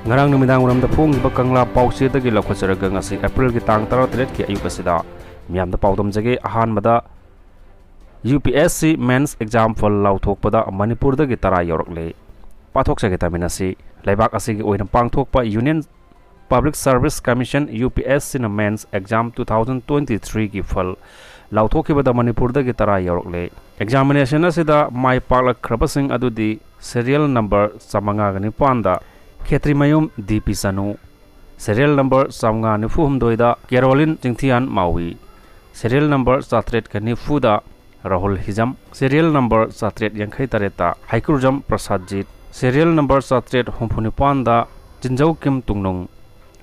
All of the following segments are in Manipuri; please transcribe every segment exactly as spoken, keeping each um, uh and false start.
ꯉꯔꯥꯡ ꯅꯨꯃꯤꯗꯥꯡ ꯋꯥꯏꯔꯝꯗ ꯐꯣꯡꯈꯤꯕ ꯀꯪꯂꯥ ꯄꯥꯎꯆꯦꯗꯒꯤ ꯂꯧꯈꯠꯆꯔꯒ ꯉꯁꯤ ꯑꯦꯄ꯭ꯔꯤꯜꯒꯤ ꯇꯥꯡ ꯇꯔꯥꯇꯔꯦꯠꯀꯤ ꯑꯌꯨꯛ ꯑꯁꯤꯗ ꯃꯤꯌꯥꯝꯗ ꯄꯥꯎꯗꯝꯖꯒꯦ꯫ ꯑꯍꯥꯟꯕꯗ, U P S C ꯃꯦꯟꯁ exam ꯐꯜ ꯂꯥꯎꯊꯣꯛꯄꯗ ꯃꯅꯤꯄꯨꯔꯗꯒꯤ ꯇꯔꯥ ꯌꯧꯔꯛꯂꯦ꯫ ꯄꯥꯊꯣꯛꯆꯒꯦ ꯇꯥꯃꯤꯟꯅꯁꯤ꯫ ꯂꯩꯕꯥꯛ ꯑꯁꯤꯒꯤ ꯑꯣꯏꯅ ꯄꯥꯡꯊꯣꯛꯄ Union Public Service Commission, U P S ꯁꯤꯅ mains exam two thousand twenty ꯊ꯭ꯔꯤꯒꯤ ꯐꯜ ꯂꯥꯎꯊꯣꯛꯈꯤꯕꯗ ꯃꯅꯤꯄꯨꯔꯗꯒꯤ ꯇꯔꯥ ꯌꯧꯔꯛꯂꯦ꯫ ꯑꯦꯛꯖꯥꯃꯤꯅꯦꯁꯟ ꯑꯁꯤꯗ ꯃꯥꯏ ꯄꯥꯛꯂꯛꯈ꯭ꯔꯕꯁꯤꯡ ꯑꯗꯨꯗꯤ ꯁꯦꯔꯤꯌꯦꯜ ꯅꯝꯕꯔ ꯆꯥꯃꯉꯥꯒ ꯅꯤꯄꯥꯟꯗ ꯈꯦꯇ꯭ꯔꯤꯃꯌꯨꯝ ꯗꯤ ꯄꯤ ꯆꯅꯨ, ꯁꯦꯔꯤꯌꯦꯜ ꯅꯝꯕꯔ ꯆꯥꯃꯉꯥ ꯅꯤꯐꯨ ꯍꯨꯝꯗꯣꯏꯗ ꯀꯦꯔꯣꯂꯤꯟ ꯆꯤꯡꯊꯤꯌꯥꯟ ꯃꯥꯎꯏ, ꯁꯦꯔꯤꯌꯦꯜ ꯅꯝꯕꯔ ꯆꯥꯇ꯭ꯔꯦꯠꯀ ꯅꯤꯐꯨꯗ ꯔꯥꯍꯨꯜ ꯍꯤꯖꯝ, ꯁꯦꯔꯤꯌꯦꯜ ꯅꯝꯕꯔ ꯆꯥꯇ꯭ꯔꯦꯠ ꯌꯥꯡꯈꯩ ꯇꯔꯦꯠꯇ ꯍꯩꯀ꯭ꯔꯨꯖꯝ ꯄ꯭ꯔꯁꯥꯗꯖꯤꯠ, ꯁꯦꯔꯤꯌꯦꯜ ꯅꯝꯕꯔ ꯆꯥꯇ꯭ꯔꯦꯠ ꯍꯨꯝꯐꯨ ꯅꯤꯄꯥꯟꯗ ꯆꯤꯟꯖꯧ ꯀꯤꯝ ꯇꯨꯡꯅꯨꯡ,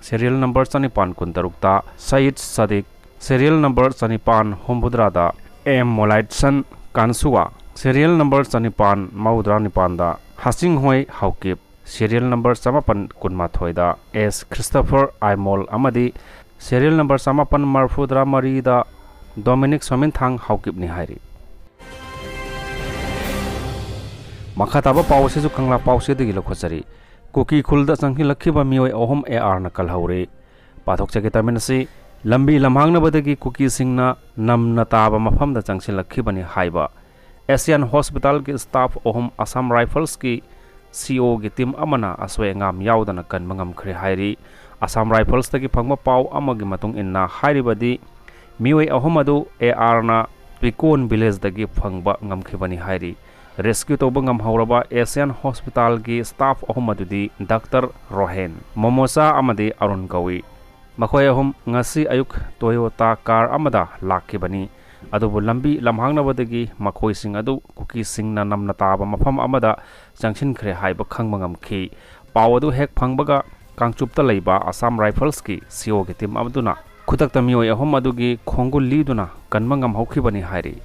ꯁꯦꯔꯤꯌꯦꯜ ꯅꯝꯕꯔ ꯆꯥꯅꯤꯄꯥꯟ ꯀꯨꯟꯇꯔꯨꯛꯇ ꯁꯌꯤꯗ ꯁꯥꯗꯤꯛ, ꯁꯦꯔꯤꯌꯦꯜ ꯅꯝꯕꯔ ꯆꯥꯅꯤꯄꯥꯟ ꯍꯨꯝꯐꯨꯇꯔꯥꯗ M Molaitson Kansuwa, serial number ꯆꯥꯅꯤꯄꯥꯟ ꯃꯧꯗ꯭ꯔꯥ ꯅꯤꯄꯥꯟꯗ ꯍꯥꯁꯤꯡꯍꯣꯏ ꯍꯥꯎꯀꯤꯞ, ꯁꯦꯔꯤꯌꯦꯜ ꯅꯝꯕꯔ ꯆꯥꯃꯥꯄꯟ ꯀꯨꯟꯃꯥꯊꯣꯏꯗ ꯑꯦꯁ ꯈ꯭ꯔꯤꯁꯇꯣꯐꯔ ꯑꯥꯏꯃꯣꯜ ꯑꯃꯗꯤ ꯁꯦꯔꯤꯌꯦꯜ ꯅꯝꯕꯔ ꯆꯥꯃꯥꯄꯟ ꯃꯔꯤꯐꯨꯇꯔꯥ ꯃꯔꯤꯗ ꯗꯣꯃꯤꯅꯤꯛ ꯁꯣꯃꯤꯟꯊꯥꯡ ꯍꯥꯎꯀꯤꯞꯅꯤ ꯍꯥꯏꯔꯤ꯫ ꯃꯈꯥ ꯇꯥꯕ ꯄꯥꯎ ꯑꯁꯤꯁꯨ ꯀꯪꯂꯥ ꯄꯥꯎꯆꯦꯗꯒꯤ ꯂꯧꯈꯠꯆꯔꯤ꯫ ꯀꯨꯀꯤ ꯈꯨꯜꯗ ꯆꯪꯁꯤꯜꯂꯛꯈꯤꯕ ꯃꯤꯑꯣꯏ ꯑꯍꯨꯝ ꯑꯦ ꯑꯥꯔꯅ ꯀꯜꯍꯧꯔꯦ꯫ ꯄꯥꯊꯣꯛꯆꯒꯦ ꯇꯥꯃꯤꯟꯅꯁꯤ꯫ ꯂꯝꯕꯤ ꯂꯝꯍꯥꯡꯅꯕꯗꯒꯤ ꯀꯨꯀꯤꯁꯤꯡꯅ ꯅꯝꯅ ꯇꯥꯕ ꯃꯐꯝꯗ ꯆꯪꯁꯤꯜꯂꯛꯈꯤꯕꯅꯤ ꯍꯥꯏꯕ ꯑꯦꯁꯤꯌꯥꯟ ꯍꯣꯁꯄꯤꯇꯥꯜꯒꯤ ꯁ꯭ꯇꯥꯐ ꯑꯍꯨꯝ ꯑꯁꯥꯝ ꯔꯥꯏꯐꯜꯁꯀꯤ ꯁꯤ ꯑꯣꯒꯤ ꯇꯤꯝ ꯑꯃꯅ ꯑꯁꯣꯏ ꯑꯉꯥꯝ ꯌꯥꯎꯗꯅ ꯀꯟꯕ ꯉꯝꯈ꯭ꯔꯦ ꯍꯥꯏꯔꯤ꯫ ꯑꯁꯥꯝ ꯔꯥꯏꯐꯜꯁꯇꯒꯤ ꯐꯪꯕ ꯄꯥꯎ ꯑꯃꯒꯤ ꯃꯇꯨꯡ ꯏꯟꯅ ꯍꯥꯏꯔꯤꯕꯗꯤ ꯃꯤꯑꯣꯏ ꯑꯍꯨꯝ ꯑꯗꯨ ꯑꯦ ꯑꯥꯔꯅ ꯄꯤꯀꯣꯟ ꯚꯤꯂꯦꯖꯇꯒꯤ ꯐꯪꯕ ꯉꯝꯈꯤꯕꯅꯤ ꯍꯥꯏꯔꯤ꯫ ꯔꯦꯁꯀ꯭ꯌꯨ ꯇꯧꯕ ꯉꯝꯍꯧꯔꯕ ꯑꯦꯁꯤꯌꯥꯟ ꯍꯣꯁꯄꯤꯇꯥꯜꯒꯤ ꯁ꯭ꯇꯥꯐ ꯑꯍꯨꯝ ꯑꯗꯨꯗꯤ ꯗꯥꯛꯇꯔ ꯔꯣꯍꯦꯟ, ꯃꯣꯃꯣꯆꯥ ꯑꯃꯗꯤ ꯑꯔꯨꯟ ꯀꯧꯏ꯫ ꯃꯈꯣꯏ ꯑꯍꯨꯝ ꯉꯁꯤ ꯑꯌꯨꯛ ꯇꯣꯌꯣꯇꯥ ꯀꯥꯔ ꯑꯃꯗ ꯂꯥꯛꯈꯤꯕꯅꯤ꯫ ꯑꯗꯨꯕꯨ ꯂꯝꯕꯤ ꯂꯝꯍꯥꯡꯅꯕꯗꯒꯤ ꯃꯈꯣꯏꯁꯤꯡ ꯑꯗꯨ ꯀꯨꯀꯤꯁꯤꯡꯅ ꯅꯝꯅ ꯇꯥꯕ ꯃꯐꯝ ꯑꯃꯗ ꯆꯪꯁꯤꯟꯈ꯭ꯔꯦ ꯍꯥꯏꯕ ꯈꯪꯕ ꯉꯝꯈꯤ꯫ ꯄꯥꯎ ꯑꯗꯨ ꯍꯦꯛ ꯐꯪꯕꯒ ꯀꯥꯡꯆꯨꯞꯇ ꯂꯩꯕ ꯑꯁꯥꯝ ꯔꯥꯏꯐꯜꯁꯀꯤ ꯁꯤ ꯑꯣꯒꯤ ꯇꯤꯝ ꯑꯗꯨꯅ ꯈꯨꯗꯛꯇ ꯃꯤꯑꯣꯏ ꯑꯍꯨꯝ ꯑꯗꯨꯒꯤ ꯈꯣꯡꯒꯨꯜ ꯂꯤꯗꯨꯅ ꯀꯟꯕ ꯉꯝꯍꯧꯈꯤꯕꯅꯤ ꯍꯥꯏꯔꯤ꯫